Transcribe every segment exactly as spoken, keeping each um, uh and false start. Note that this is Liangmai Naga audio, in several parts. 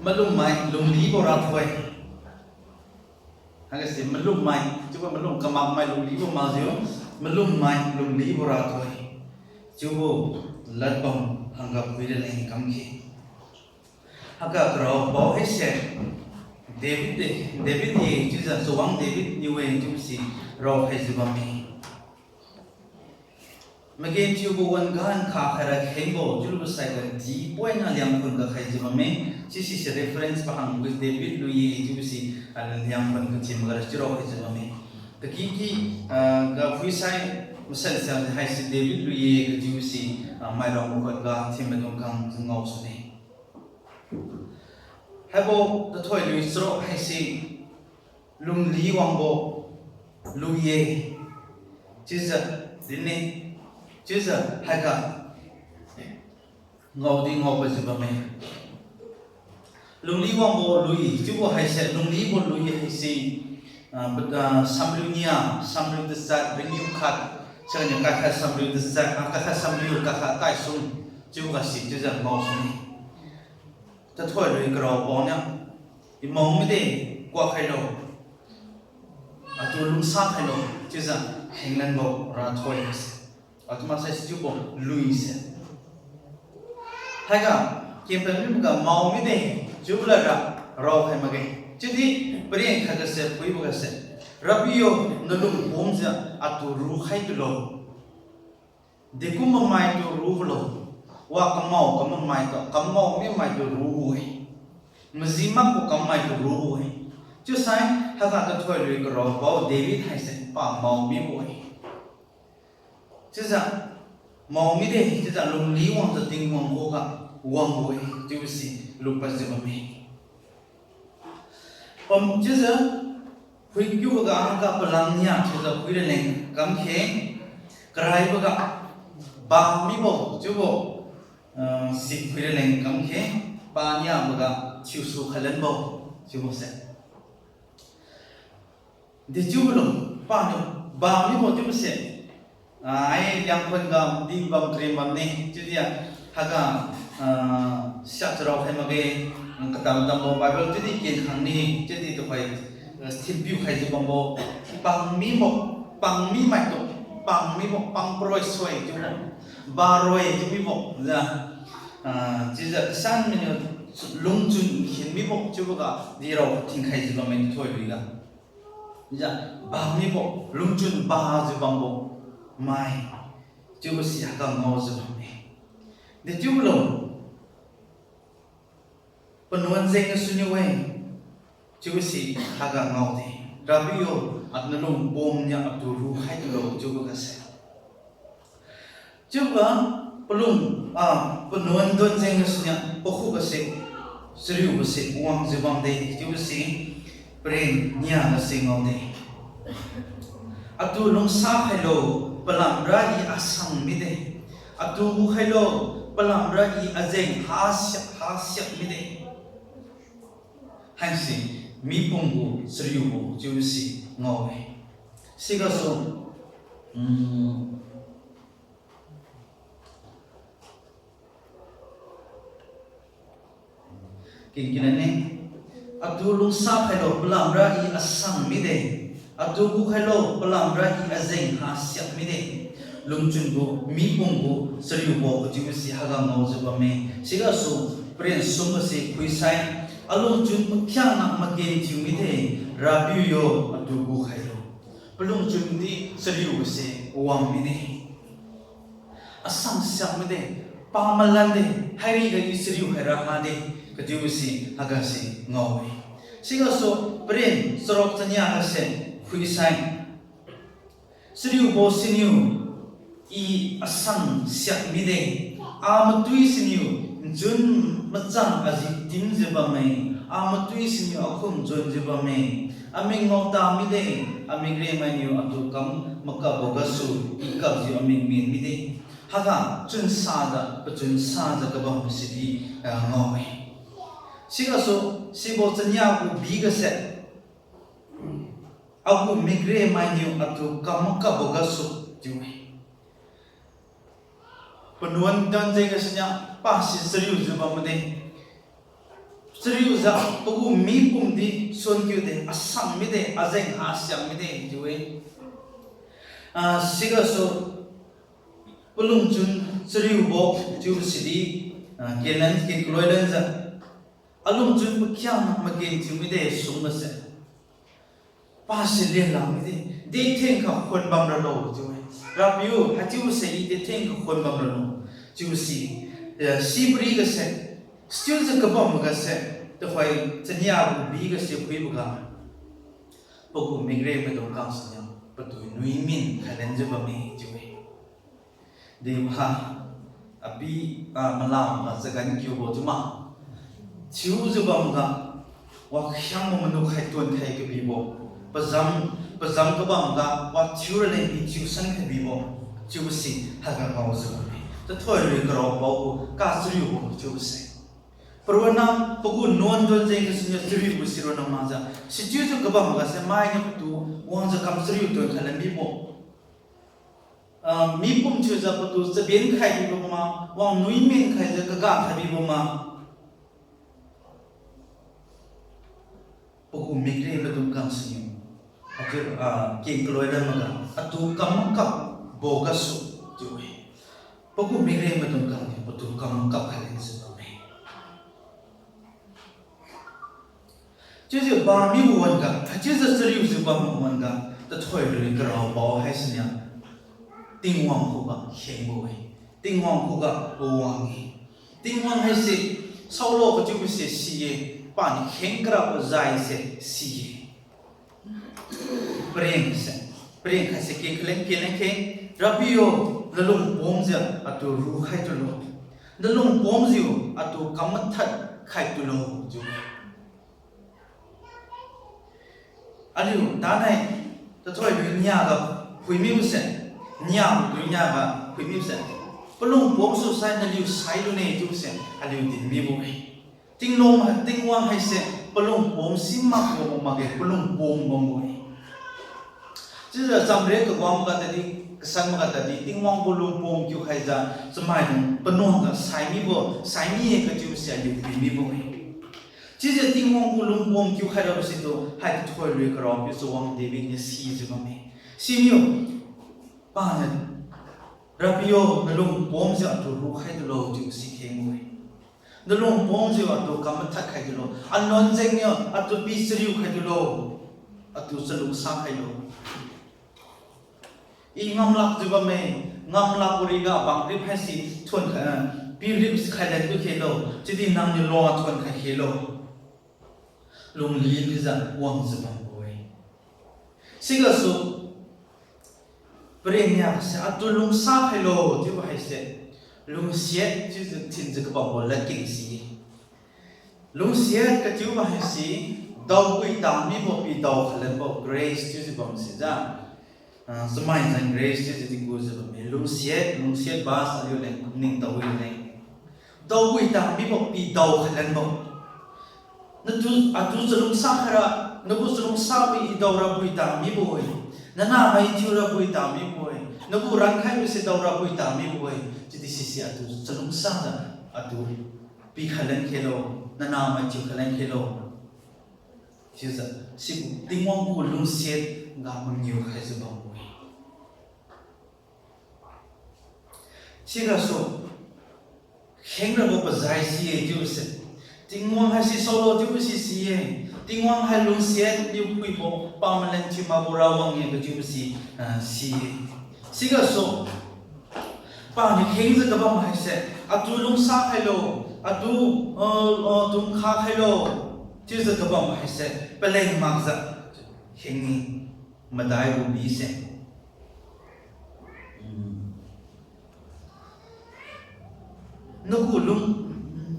Malummai lunglibo rathoi. Haiga se malummai, chiubo malum kamakmai lunglibo makjiu, malummai lunglibo rathoi. Chiubo ladbam hangga phuira leng kamkhe. Haiga karao pao haise David de, David ye chiujiu chawang David niu-e chiubo si raokhaijiu bamme. Magenthiubo wan-ga nkha khaira khengbo chiulubo saiga di poina liangkhun ga khaijiu bamme. Sisi se reference pahang gu David lui-e chiubo si, ah, liangkhun kathim gara chiu raokhaijiu bamme. Kakipi, ah, ga phuisai masan sa haise David lui-e kachiubo si, ah, mairao makhot ga thim maidung khang ngao sune. Haibo tathoi lui charuk haise lungli wangbo lui-e. Chiujiu dinne, chiujiu haiga ngaodi ngaopadjiu bamme. Lungli wangbo lui chiubo haise, lunglibo lui haise, ah, bada samriu nia, samriu tachat, ringniu khat, saniu kaikhat samriu tachat, ah, kaikhat samriu, kaikhat taisum, chiubo gasi chiujiu ngao sune. Tathoi lui karao pao niu, I mao mide, kuak khailo, atu lungsa khailo, chiujiu khenglanbo rathoi se. Atu maksai sichiubo lui se. Haiga, kemtan miboga mao mide, chiubo ladra raokhai makge. Chiudi paren khatga se phuiboga se, Rabbi yo, nalung pumjiu atu rukhai tulo. Dekum mamaitu rulo, wa kamao kam mamaitu, kamao mimaitu rubo-e. Maji makbo kammaitu rubo-e. Chiusai haiga tathoi lui karao pao David haise pa mao mibo-e. Chiujiu mao mide, chiujiu lungli wangjiu Tingwang khuga wangbo-e chiubo si lupadjiu bamme. Pam chiujiu phuikiuboga haiga palam nia chiujiu phuira leng kamkhe, karaiboga ba mibo chiubo, ah, si phuira leng kamkhe, paniaboga thiusu khalanbo chiubo se. Dechiubo lu, paniu ba mibo chiubo se, ah, ai liangkhun ga di bam krim bamne, chiudi a, haiga, ah, siak charao khai makge, katam tambo Bible chiudi ken khang ni, chiudi tuhoi, ah, thinpiu khaijiu bambo, pang mibo, pang mimaitu, pang mibo, pang paroi soi chiubo, baroi chiu mibo, ja, ah, chiujiu kasan miniu lungchun khin mibo chiuboga di rao thinkhaijiu bamme tathoi lui ga. Ja, ba mibo, lungchun bajiu bambo mai, chiubo si haiga ngaojiu bamme. Dechiubo lu, panuan jeng gasuniu-e, chiubo si haiga ngaode. Rabbi yo, at nalung pumniu atu rukhai tulo chiuboga se. Chiuga palung, ah, panuan don jeng gasuniu pakhuga se, chariubo se wangjiu bamde chiubo si paren niaga se ngaode. Atu lungsa khailo, palamra I asang mide. Atu gu khailo, palamra I ajeng hasiak hasiak mide. Haise mipum gu chariubo chiubo si ngao-e. Sigasu, mm, kingkinane, atu lungsa khailo, palamra I asang mide. Atu gu khailo, palamra I ajeng hasiak mide. Lungchun gu, mipum gu chariubo kachiubo si haiga ngaojiu bamme. Sigasu paren sumga se phuisai, alungchun pakhiangna magenthiu mide, Rabbi yo, atu gu khailo. Palungchun di chariu se wang mide. Asang siak mide, pamalan de, hairiga I chariu khaira hade, kachiubo si haiga se ngao-e. Sigasu paren charuk chania ga se phuisai, chariubo siniu I asang siak mide, amatui siniu nchun machang aji timjiu bamme, amatui siniu akhum jonjiu bamme, amik ngaota mide, amikre mainiu atu kam makapbo gasu I kapjiu amik men mide. Haiga chunsajiu, pachunsajiu kabam sidi, ah, ngao-e. Sigasu, sibo chania gu bi ga se, agu mikre mainiu atu kam makapbo gasu chiu-e. Panuan don jeng gasuniu pasi chariujiu bamde. Chariujiu pagu mipum di suan kiu de, asam mide, ajeng asiam mide chiu-e. Ah, sigasu palungchun chariubo chiubo sidi, ah, kenlan, ken kaloi lanjiu, alungchun pakhiangna maken thiu mide sungga se. Pasi lenlang mide, detheng kha khon bam ralo chiu-e. Rapiu, haichiubo se i detheng kha khon bam ralo chiubo si, eh, sibri ga se, still se kabam ga se, tuhoi chania gu bi ga se phuiboga, pagu mikre maidung kang siniu patu nuimin khai lenjiu bamme chiu-e. Diha, api, ah, malam ga chagan kiubo chiu ma. Thiujiu bamga, wakhiangbo manu khai tuan khai kabibo. Pazam, pazam kabamga, wathiu raleng pi thiusan khai bibo. Chiubo si, haiga ngaojiu bamme. Tathoi lui karao paobo, kachariubo chiubo se. Paronna pagu nuan don jeng kasiniu chariubo si ronna makjiu. Sichiujiu kabamga se mainiu patu, wangjiu kam chariu tuan khai lan bibo. Ah, mipum thiujiu patu chaben khai bibo ma, wang nuimin khaijiu kaga khai bibo ma. Pagu mikre maidung kang siniu, atu, ah, ken kaloi lanmaga, atu kam makapbo gasu chiu-e. Pagu mikre maidung kang niu patu kam makap khai lenjiu bamme. Chiujiu bammi wan-ga, haichiujiu chariujiu bammi wan-ga, tathoi lui karao pao haisiniu Tingwang khuga khengbo-e. Tingwang khuga wang-e. Tingwang haise, saolo kachiubo se si-e, paniu kheng karabo jaise si-e. Pareng se, pareng khaise ken kalen, ken kalen khe, Rapiu, nalung pomjiu atu rukhai tulo. Nalung pomjiu atu kam mathad khai tulo chiu-e. Aliu tanai, tathoi lui niaga phuimibo se, niaga pui niaga phuimibo se, palung pom su sai naliu sai lune chiubo se aliu din mibo-e. Tingwang, Tingwang haise palung pom si makbo makge, palung pom bambo-e. Chiujiu chamre kawang maga tadi, kasan maga tadi, Tingwang gu lungpom kiu khaijiu, chamaidung panuan ga sai mibo, sai mi-e kachiubo se aliu phui mibo-e. Chiujiu Tingwang gu lungpom kiu khai rabo situ, hai tathoi lui karao piu chawang David niu sijiu bamme. Siniu, paniu, Rapiu, nalung pomjiu atu rukhai tulo chiu si khengbo-e. Nalung pomjiu atu kam mathad khai tulo. Anuan jengniu atu pi chariu khai tulo. Atu chalungsa khailo. I ngamlakjiu bamme, ngamlak gu riga bang rip haise thuon khai, eh, pi rip khai lan tu khelo. Chiudi nangniu lua thuon khai khelo. Lungli lijiu wangjiu bambo-e. Sigasu, pareng niase atu lungsa khailo chiubo haise, lungsiat chiujiu thinjiu kabambo ladkeng si-e. Lungsiat kachiubo haise, daopui tamibo pi dao khalanbo grace chiujiu bam sijiu. Ah, chamai jeng grace chiujiu tingkujiu bamme. Lungsiat, lungsiat ba aliu leng, ningtao wi leng. Daopui tamibo pi dao khalanbo. Natu, atu chalungsa khaira, nagu chalungsa wi i daora pui tamibo-e. Nanamai thiura pui tamibo-e. Nagu rankhaibo se daora pui tamibo-e. Chiudi sise atu chalungsa da, atu pi khalan khelo, nanamai thiu khalan khelo. Chiujiu, sibo Tingwang gu lungsiat ga mangiu khaijiu bambo-e. Sigasu, khengrabo pajai si-e chiubo se. Tingwang haise saolo chiubo si si-e. Tingwang hai lungsiat niu phuibo pamalan thiu makbo rawang-e kachiubo si, ah, si-e. Sigasu, paniu khengjiu kabam haise, atu lungsa khailo, atu, ah, ah, tumkha khailo, chiujiu kabam haise, paleng makjiu kheng-e, madai gu mise. Hmm. Nagu lung,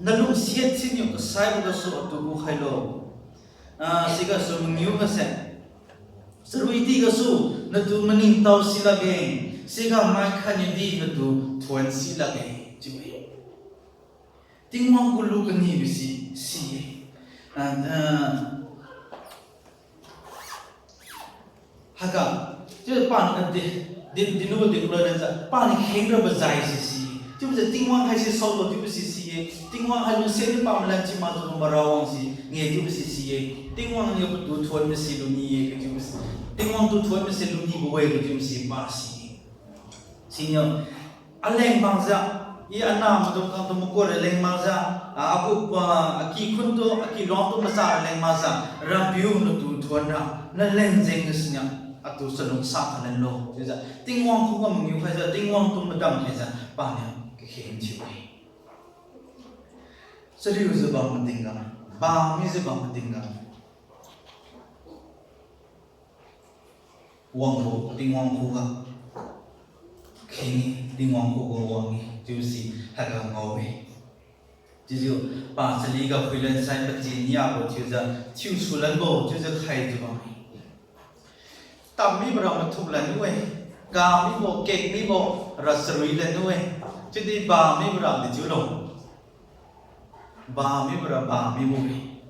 nalungsiat siniu kasaibo gasu atu gu khailo. Ah, sigasu mangiu gase, charuiti gasu natu maningtao si lakge, siga mai khatniudi natu thuon si lakge, chiu-e. Tingwang gu lu kanibo si, si-e. Ah, ah, haiga, chiu paniu di, di, dinbo dinbo lanjiu, paniu khengrabo jai si si. Chiubojiu Tingwang haise saolo chiubo si si-e. Tingwang hai lungsiat niu pamalan chi makjiu bambo rawang si nge chiubo si si-e. Tingwang niu patu thuon masi luni-e kachiubo si. Tingwang tu thuon masi lunibo-e kachiubo si pa si-e. Siniu, aleng makjiu, i anah maidung khangtu makur aleng makjiu, ah, agu pa, aki khuntu, aki lungtu macha aleng makjiu, Rapiu natu thuon ra, naleng jeng gasiniu, atu chalungsa khalanlo chiujiu, Tingwang khuga mangiu khaijiu, Tingwang tu madam khaijiu, paniu kakheng thiu-e. Chariujiu bam matingga, bamijiu bam matingga, wangbo Tingwang khuga kheng-e, Tingwang khuga wang-e chiubo si haiga ngao-e. Chiujiu pa chaliga phuilan sai pati niabo thiujiu thiusu lanbo chiujiu khaijiu bamme. Tammibo ra mathuk lanu-e, kamibo, kengmibo ra charui lanu-e. Chiudi bamibo ra dechiulo. Bamibo ra bamibo-e.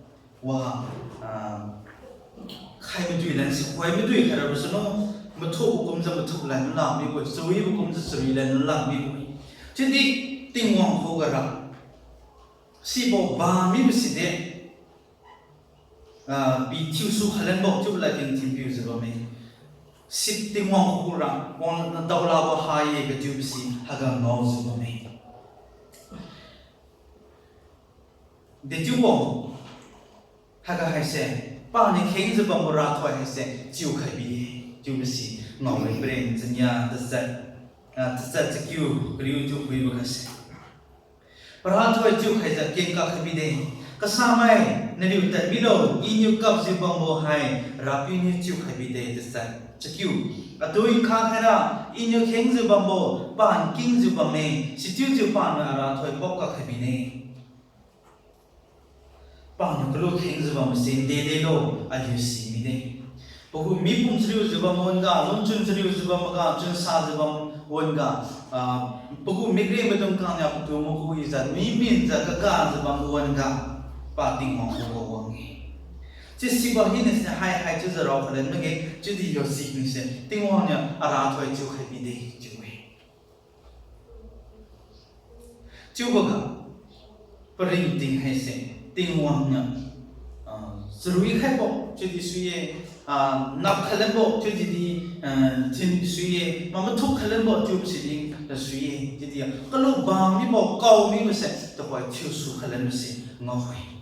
Wa, ah, khai madui lan, sikhoi madui khai rabo sunu, mathukbo kumjiu mathuk lanu lakmibo-e, charuibo kumjiu charui lanu lakmibo-e. Chiudi Tingwang khuga ra sibo bamibo side, ah, pithiusu khalanbo chiubo ladkeng thinpiujiu bamme. Si Tingwang khuga ra wang daolabo ha-e kachiubo si haiga ngaojiu bamme. Dechiubo haiga haise, paniu khengjiu bambo rathoi haise chiukhai bi-e chiubo si ngaome. Paren chania tachat, ah, tachat chakiu kariu chiu phuibo gase, parathoi chiukhaijiu kengkak khai bide. Kasamai, naliu tad milo, Iniu kapjiu bambo hai Rapiu niu chiukhai bide, tachat chakiu. Atu nkha khaira, Iniu khengjiu bambo pa nkingjiu bamme, sichiujiu paniu arathoi paokak khai bine. Paniu kalu khengjiu bambo si ndedelo, aliu si mide. Pagu mipum chariujiu bam wan-ga, lungchun chariujiu bamga, chunsajiu bam wan-ga, ah, pagu mikre maidung khangnia patu makuijiu, miminjiu kakajiu bam wan-ga, pa Tingwang khuga wang-e. Chiu sibo hina siniu hai hai chiujiu raokhalan makge, chiudi yo si nise, Tingwang niu arathoi chiukhai bide chiu-e. Chiuboga, paringting haise, Tingwang niu, ah, charui khaibo chiudi sui-e, ah, nap khalanbo chiudi di, ah, thin sui-e, ma mathuk khalanbo chiubo sidi sui-e, chiudi kalu bam mibo, kao mibo se, tuhoi thiusu khalanbo se ngao-e.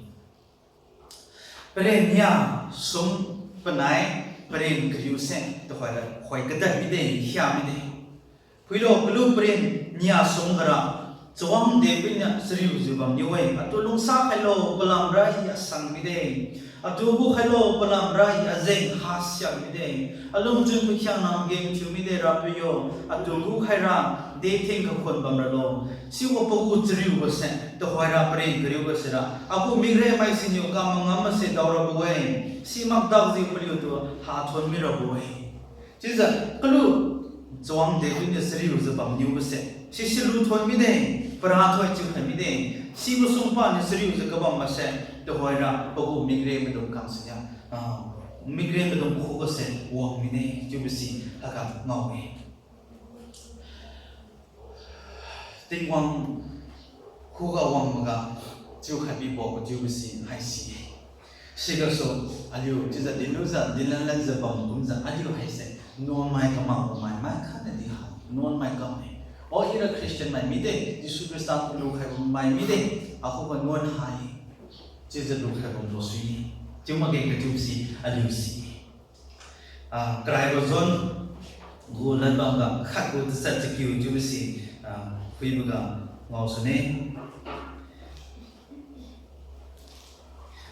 Paren nia sum panai paren kariu se tuhoira khoi kadan mide, hia mide. Phuilo, kalu paren nia sum gara, Chawang David niu chariujiu bamniu-e, atu lungsa khailo, palamra i asang mide. Atu gu khailo, palamra i ajeng hasiak mide. Alungchun pakhiangna magenthiu mide, Rapiu yo. Atu gu khaira, detheng kakhuan bamralo. Sibo pagu chariubo se tuhoira paren kariubo sira, agu mikremai siniu kamangam mase daorabo-e, simak dakjiu paliutu hathon mirabo-e. Chiujiu kalu Chawang David niu chariujiu bamniubo se, sisi luthon mide, parathoi chiukhai mide, sibo sung paniu chariujiu kabam mase, tuhoira pagu mikre maidung khang siniu, ah, mikre maidung khuga se wang mide, chiubo si haiga ngao-e. Tingwang khuga wangboga chiukhai bibo chiubo si haisi-e. Sigasu aliu chiujiu dinlujiu dinlanlanjiu bam kumjiu aliu haise nuanmai kamakbo mai, mai khatnadi ha nuanmai kamme. O, ira Christian mai mide, Jesu Khrista tu lukhaibo mai mide, akhuga nuan ha-e. Chiujiu lukhaibo lo sui-e. Chiu makge kachiubo si aliu si-e. Ah, karaibo John gu ladbam ga khat gu tachat chakiu chiubo si, ah, phuiboga ngao sune.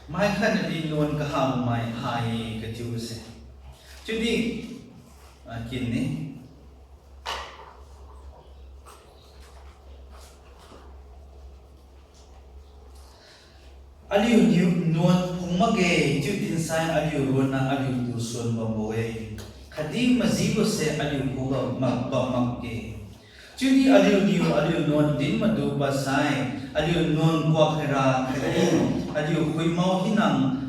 Mai khatnadi nuan kahabo mai ha-e kachiubo se. Chiudi, ah, kinne. Aliuniu nuan phung makge chiu dinsai aliu ruanna aliutu suan bambo-e. Khatdi majibose aliu khuga mak bam makge. Chiudi aliuniu aliu nuan din madu padsai, aliu nuan kuak khaira khatdi aliu khuimao hina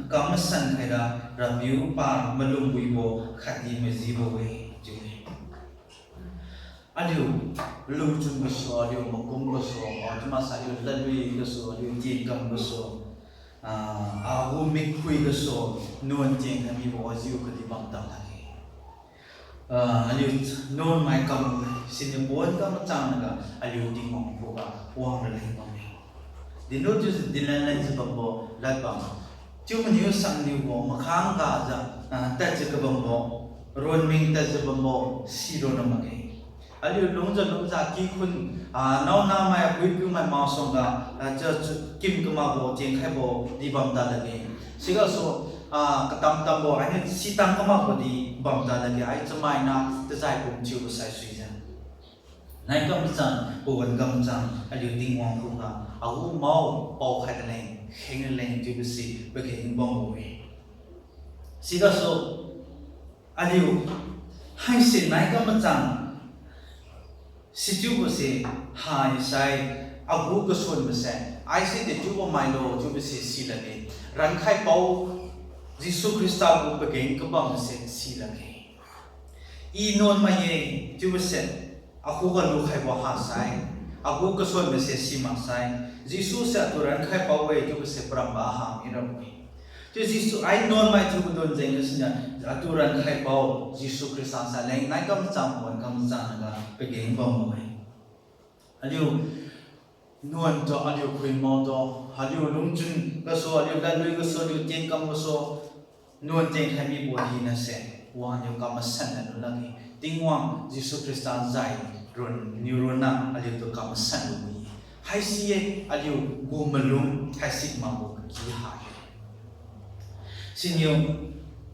kam masan khaira Rapiu pa malumbuibo khatdi majibo-e chiu-e. Aliu luchun gasu, aliu makum gasu, ah, chiumaksai aliu ladlui gasu, aliu tienkam gasu, ah, agu mikhui gasu, nuan tienkhai mibo wajiu khatdi bam tadlakge. Ah, aliu nuan mai kam siniu pawan kam machang naga aliu Tingwang khuga wang raleng bamme. Dinlu chiujiu dinlan lenjiu bambo lad bam. Chiu maniu sangniubo makhang gajiu, ah, tadjiu kabambo, ronming tadjiu bambo, si ronna makge. Aliu lungjiu lungjiu kikhun, ah, naonamai, apui-apiumai masuangga, ah, chiu, chiu, kim kamakbo, tienkhaibo di bam tadlakge. Sigasu, ah, katam tambo, ainiu sitang kamakbo di bam tadlakge, ai chamaina, tajai pum thiubo saisuijiu. Nai kamchang, pawan kamchang, aliu Tingwang khuga, agu mao, paokhai raleng, kheng raleng chiubo si, pageng bambo-e. Sigasu, aliu, haise nai kamchang, sichiubo se, haisai, agu kasuanbo se, aise dechiubo mailo chiubo se silakge, rankhai pao, Jesu Khrista gu pageng kabam se silakge. I nuanmai-e chiubo se, akhuga lukhaibo hasai, agu kasuanbo se simaksai, Jesu se atu rankhai pao-e chiubo se paramba ha mirabo-e. Chiu Jesu ai nuanmai thiubo don jengniu siniu, atu rankhai pao, Jesu Khrista sai leng nai kamchang, pawan kamchang naga pageng bambo-e. Aliu nuan tu, aliu khuimao tu, aliu lungchun gasu, aliu ladlui gasu, aliu tienkam gasu, nuan tienkhai mibo hinase, wangniu kamasan lanu lakge. Tingwang Jesu Khrista zai run, niu ronna aliutu kamasan luni. Haisi-e aliu gu malum haisi makbo kaki ha-e. Siniu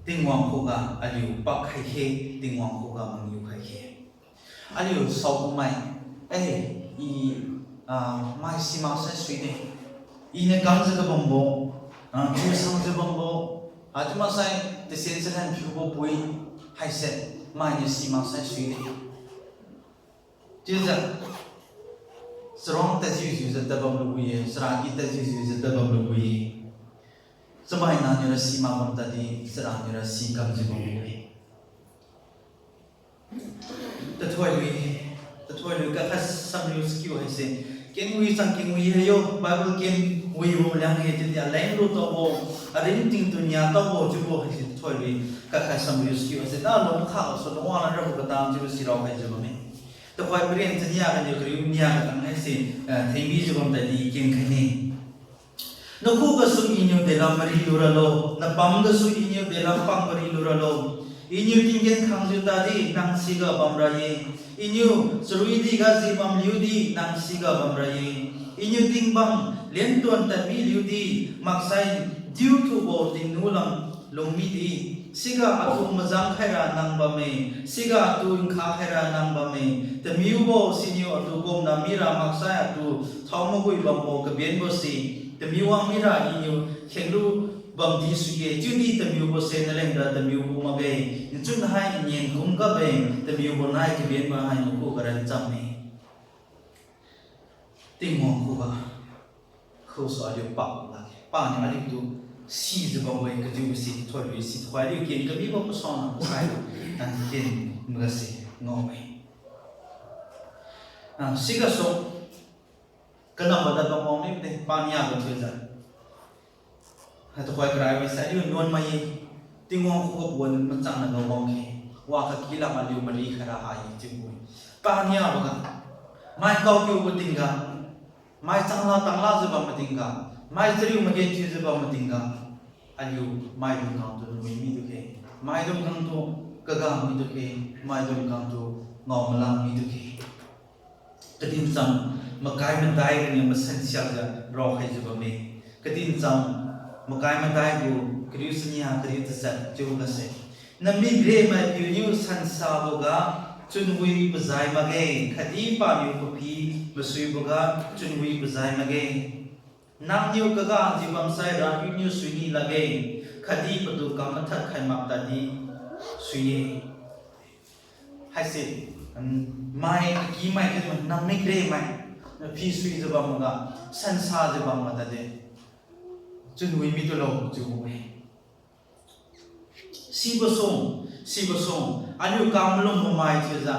Tingwang khuga aliu pak khai khe, Tingwang khuga mangiu khai khe. Aliu saokumai, eh, i, ah, mai simaksai suide. Iniu kamjiu kabambo, ah, chiusangjiu bambo, ah, chiumaksai tasian chalan phiubo pui, haise, mainiu simaksai suide. Chiujiu, charuang tadjiujiujiu tabam luwi-e, charaky tadjiujiujiu tabam luwi-e. Chamaina niura simak bam tadi, chara niura si kamjiu bambo-e. Tathoilui, tathoilui kakhat samriu sikiu haise. Kenwi chang kenwi haiyo, Bible kenwibo liang-e chiudi aleng lu taobo, aringting tu nia taobo chiubo haise tathoilui kakhat samriu sikiu haise. Nalung kha gasu lungwang lan rabo katang chiubo si raokhaijiu bamme. Tuhoi paren chania ganiu kariu nia katang haise, eh, thengbijiu bam tadi kenkhaine. Nakhu gasu Iniu delam mari luralo, napam gasu Iniu delam pang mari luralo. Iniu tinggen khangjiu tadi nang siga bamra-e. Iniu charuidi gaji bamliudi nang siga bamra-e. Iniu tingbang lentuan tadmi liudi maksai diuthubo tingnu lam lungmidi, siga atu majang khaira nang bamme, siga atu nkha khaira nang bamme. Tamiubo siniu atu kumna mira maksai atu thao magui bambo kabenbo si, tamiu wang mira Iniu khenglu bamdi sui-e. Chiudi tamiubo se nalengra tamiubo makge, nchun hai nyen kum kabe, tamiubo nai kabenbo hai nakhu karan chamme. Tingwang khuga khusu aliu pak lakge. Paniu aliutu sijiu bambo-e kachiubo si thoilui si thoi aliu ken kamibo pasona pasai, ah, ken magase ngao-e. Ah, sigasu kanambo da bam wang mide, paniabo thiujiu. Haitu khoi karaibo sai aliu nuanmai-e, Tingwang khuga pawan machang naga wangkhe, wa kakilam aliu mari khaira ha-e chiubo-e. Paniaboga, mai kaokiubo tingga, mai changla tanglajiu bam matingga, mai chariu magenthiujiu bam matingga, aliu maidung khangtu nwi midu khe, maidung khangtu kaga midu khe, maidung khangtu ngao malam midu khe. Kadincham makai madai ganiu masan siakjiu raokhaijiu bamme. Kadincham makai madai gu kariu chania kariu tachat chiubo gase, namikre maipiuniu sansaboga chunwi pazai makge, khatdi paniu paphi masuiboga chunwi pazai makge. Nangniu kaga ji bamsai ra iniu suini lakge, khatdi patu kam mathad khai mak tadi sui-e. Haise, mai kakimai kadi namikre mai, naphi suijiu bamga, sansajiu bamga tadi chunwi mitulo chiubo-e. Sibo sung, sibo sung, aliu kamalumbo mai chiujiu,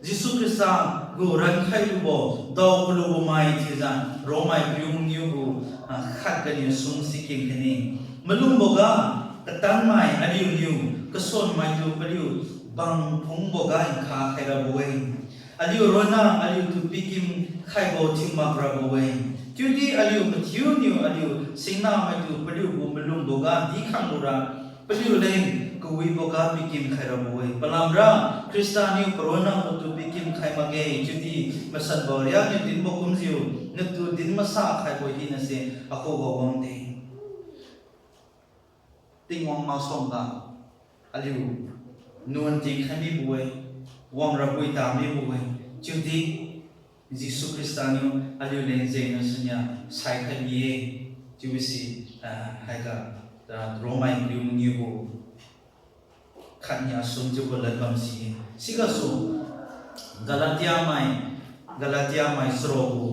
Jesu Khrista gu rankhai lubo, dao kalubo mai chiujiu, Romai kariu mangiu gu, ah, khat ganiu sum si ken khaine. Malumboga, katanmai aliuniu, kasanmaitu paliu, bang phungboga nkha khairabo-e. Aliu ronna aliutu pikim khaibo thiu makrabo-e. Chiudi aliu mathiuniu aliu singnamaitu paliugu malumboga dikhang lura, paliuleng kawiboga pikim khairabo-e. Palamra, Khrista niu paronna natu pikim khai makge, chiudi masanbo rianiu dinbo kumjiu, natu din masa khaibo hinase akhuga wangde. Tingwang masuangga aliu nuan tingkhai mibo-e, wangrabo-e tamibo-e, chiudi Jesu Khrista niu aliuleng jengniu sunia saikhai bi-e, chiubo si, ah, haiga, ah, Romai kariu mangiu gu khatnia sumjiubo ladbam si-e. Sigasu Galatia mai, Galatia mai saro gu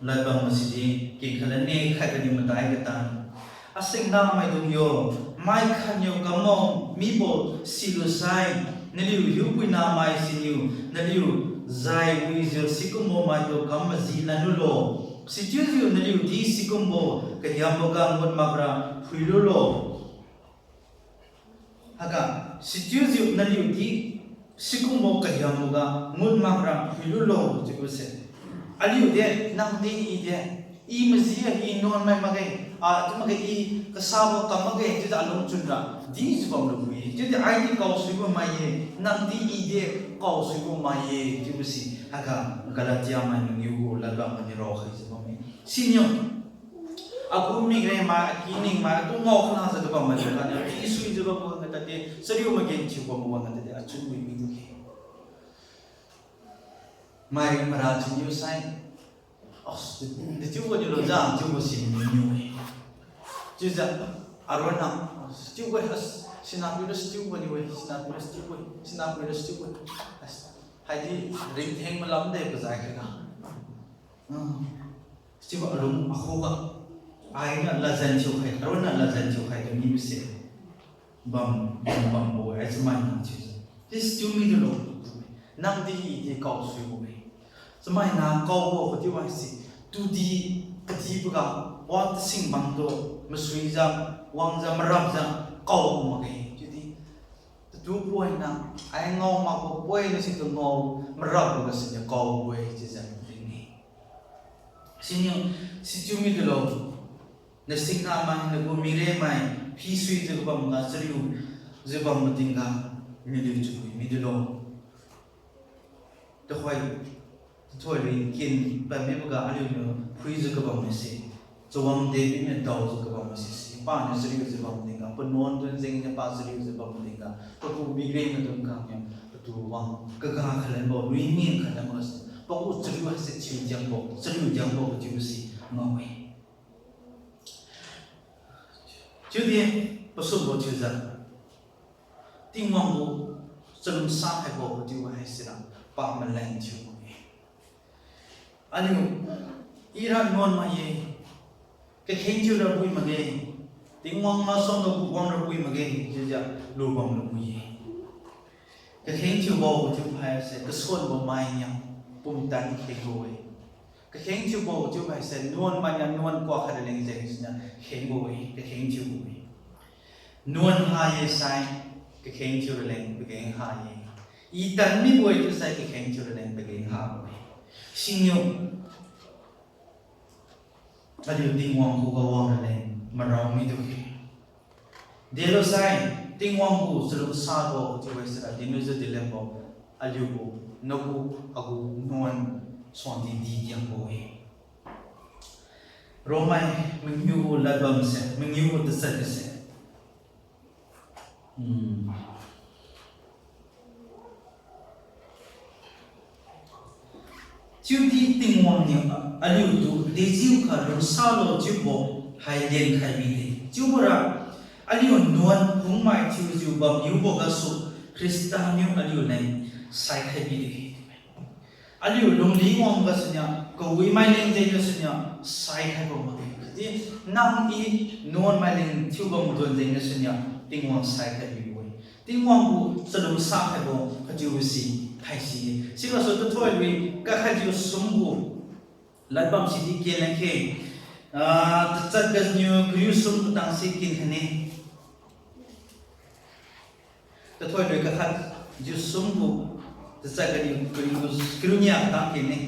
ladbam sidi kengkhalan ne khat kani madai katan. Asingnamaidung yo, mai khatniu kamao mibo silusai, naliu hiupuina mai siniu naliu zai wijiu sikumbo maitu kam maji lanlulo. Sichiujiu naliudi sikumbo kahiamboga ngut makra phuilulo. Haiga, sichiujiu naliudi sikumbo kahiamboga ngut makra phuilulo chiubose. Aliudi, nangdi ide, i maji-e, i nuanmai makge, a, chiu makge i kasabo kam makge chiujiu alungchunra dijiu bamlu phui-e. Chiudi aidi kaosuibo mai-e, nangdi ide kaosuibo mai-e chiubo si. Haiga Galatia mai mangiu gu ladbam kani raokhaijiu bamme. Siniu agu mikremai, akiningmai, agu ngao khangjiu kabam mai kaniu, pisuijiu bambo wan ga tadi, chariu magenthiu bambo wan ga tadi achun wi midu-e. Mai mara chiniu sai, as, dechiubo niu lo jang chiubo si niu-e. Chiujiu, aronna, sichiubo, as, sinapira sichiubo niu-e, sinapira sichiubo, sinapira sichiubo, as, haidi ringtheng malamde pazai khaga. Ah, sichiubo alung akhuga, ainiu ladjan thiukhai, aronna ladjan thiukhai tu mibose bam, bam, bambo-e, ai chamaina chiujiu. Sichiu midulo, nangdi ide kaosuibo-e. Chamaina kaobo katiu haise, tudi kadiboga, wa tasing bamtu, masuijiu, wangjiu, marapjiu, kaobo makge, chiudi. Tatu poina, ai ngao makbo poina situ ngao marapbo gasuniu kaobo-e chiujiu ring-e. Siniu, sichiu midulo, nasingnamai, nagu mikremai, phisuijiu kabamga chariujiu bambo tingga, naliu chiu midulo. Tuhoi, tuhoi lui kin pamiboga aliuniu phuijiu kabam mase, chawang debi niu daojiu kabam mase, si paniu chariujiu bam tingga, panuan tunjeng niu pa chariujiu bam tingga, pagu mikreng maidung khangniu patu wang kaga khalanbo, lui ngin khalanbo se, pagu chariu haise thiu diangbo, chariu diangbo kachiubo si ngao-e. Chiudi pasumbo thiujiu, Tingwang gu chalungsa khaibo katiu haisira pa maleng thiu makge. Aliu, ira nuan mai-e, kakheng thiura pui makge, Tingwang masuangga gu wangra pui makge chiujiu lubam lu pui-e. Kakheng thiubo katiu haise kasuanbo mainiu pumtan khengbo-e. Kakheng thiubo katiu haise nuan mainiu nuan kuak khat raleng jeng siniu khengbo-e, kakheng thiubo-e. Nuan ha-e sai, kakheng thiu raleng pageng ha-e. I tan mibo-e chiusai kakheng thiu raleng pageng habo-e. Siniu aliu Tingwang khuga wang raleng marao midu-e. Delo sai, Tingwang gu chalungsabo chiu haisira dinlujiu dilembo, aliu gu, nagu, agu nuan suangdi di diangbo-e. Romai mangiu gu ladbamse, mangiu gu tachat gase. Hmm. Chiudi Tingwang niu aliutu dejiukha lungsalo chiubo hai lenkhai mide. Chiubora aliu nuan phungmai thiujiu bamniubo gasu Khrista niu aliuleng saikhai bide. Aliu lungli wang gasuniu, kawimai leng jeng gasuniu, saikhaibo makge. Chiudi nang i nuanmai leng thiubam duan jeng gasuniu, Tingwang saikhai bibo-e. Tingwang gu chalungsa khaibo kachiubo si Haisi, sigasu tathoilui kakhatjiu sumgu ladbam sidi ken lakge. Ah, tachat ganiu kariu sum katang si ken khaine. Tathoilui kakhatjiu sumgu tachat ganiu kariu, kariu nia katang kenne.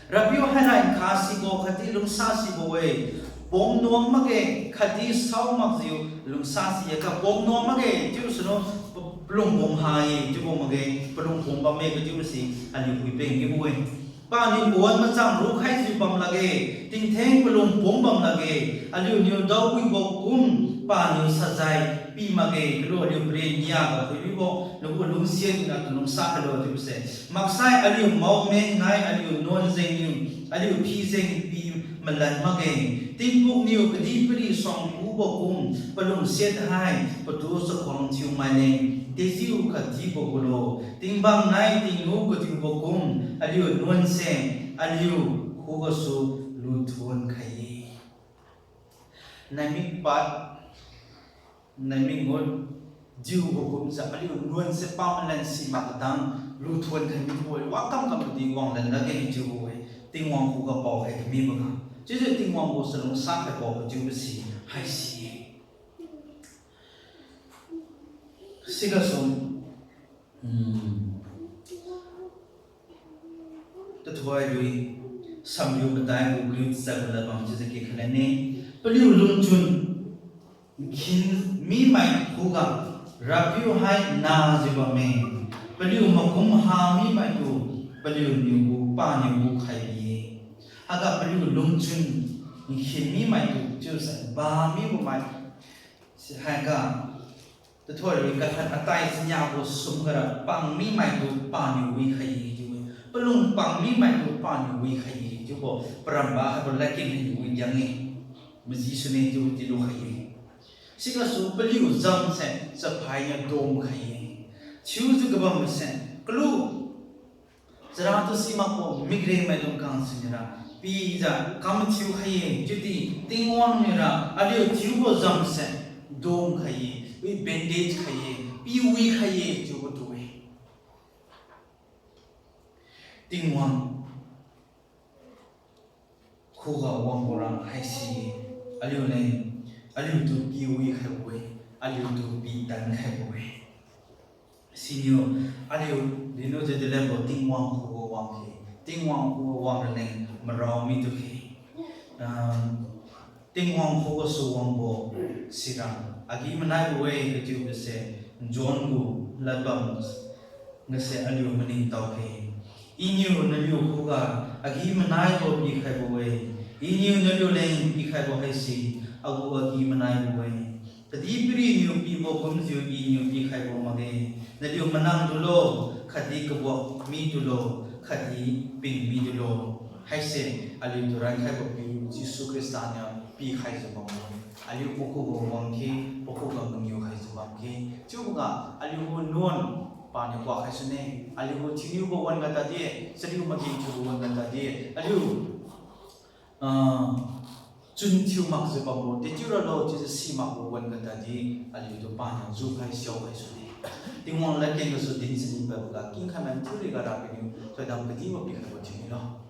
RAPIU hai rainkha sibo khatdi lungsasibo-e. Pumnuang makge khatdi saomakjiu lungsasi-e, ka pumnuang makge chiusunu pa-, palung pum ha-e chiubo makge, palung pum bamme kachiubo si aliu phuipeng mibo-e. Paniu pawan machang rukhaijiu bam lakge, tingtheng palung pum bam lakge, aliuniu daowibo kum paniu sajai pi makge, kalu aliu paren niaga phuimibo nagu lungsiat niu natu lungsa khailo chiubo se. Maksai aliu maomeng nai aliu nuan jengniu, aliu phi jeng pi malan makge. Tingpukniu kadihpiri suang kubo kum palungsiat hai patu chakhuang thiumai leng, dejiu khatdibo gulo. Tingbang nai tingnu katiubo kum aliu nuan se, aliu khugasu luthon khai-e. Naimik pad, naimik ngut diubo kumjiu aliu nuan se pamalan simak katang luthon khai mibo-e, wakam kam madi wanglan lakge chiubo-e, Tingwang khuga paokhai kamiboga. Chiujiu Tingwang gu chalungsa khaibo kachiubo si haisi-e. Sigasu, hmm, tathoilui samriu madai gu kariu tachat gu ladbam chiujiu ken khaine. Paliu lungchun nkhin mimai khuga RAPIU hai najiu bamme. Paliu makum ha mimaitu paliuniu gu paniu gu khai bi-e. Haiga paliu lungchun nkhin mimaitu chiusai ba mibo mai. Sihaiga tathoilui kakhat atai chania gu sumga ra pang mimaitu paniu wikhai-e chiu-e. Palung pang mimaitu paniu wikhai-e chiubo paramba haibo ladkeng hai widiang-e. Maji sune chiu tilu khai-e. Sigasu paliu jamse chaphainiu dom khai-e. Thiujiu kabam se kalu Chara tu simakbo mikremaidung kang siniura pijiu kam thiu khai-e, chiudi Tingwang niura aliu thiubo jamse dom khai-e, wi bandage khai-e, pi wi khai-e chiubo tu-e. Tingwang khuga wangbo ra haisi, aliu leng, aliutu pi wi khaibo-e, aliutu pi tan khaibo-e. Siniu, aliu, diniu Jerusalembo Tingwang khuga wangkhe, Tingwang khuga wang raleng marao mitukhe. Ah, Tingwang khugasu wangbo sira agi-manaibo-e kachiubose, John gu ladbam gase aliu maningtaokhe. Iniu naliu khuga agi-manaibo pikhaibo-e, Iniu naliu leng pikhaibo haise agu agi-manaibo-e. Kadihpiri niu pibo kumjiu Iniu pikhaibo makge. Naliu manang dulo, khatdi kabuak mi dulo, khatdi ping mi dulo. Haise aliutu rankhaibo piu Jesu Khrista niu pikhaijiu bambo. Aliu pakhuga wangkhe, pakhuga mangiu khaijiu bamkhe. Chiuboga aliugu nuan paniu kuak khaisune, aliugu thinniubo wan-ga tadi, chariu magenthiubo wan-ga tadi, aliu, ah, chun thiu makjiu bambo, dechiu ralo chiujiu simakbo wan-ga tadi, aliutu paniu jukhai siao khaisune. Tingwang ladkeng gasu din sini paiboga kingkhai man thiuriga Rapiu niu thoidam kadibo pikhaibo thiumilo.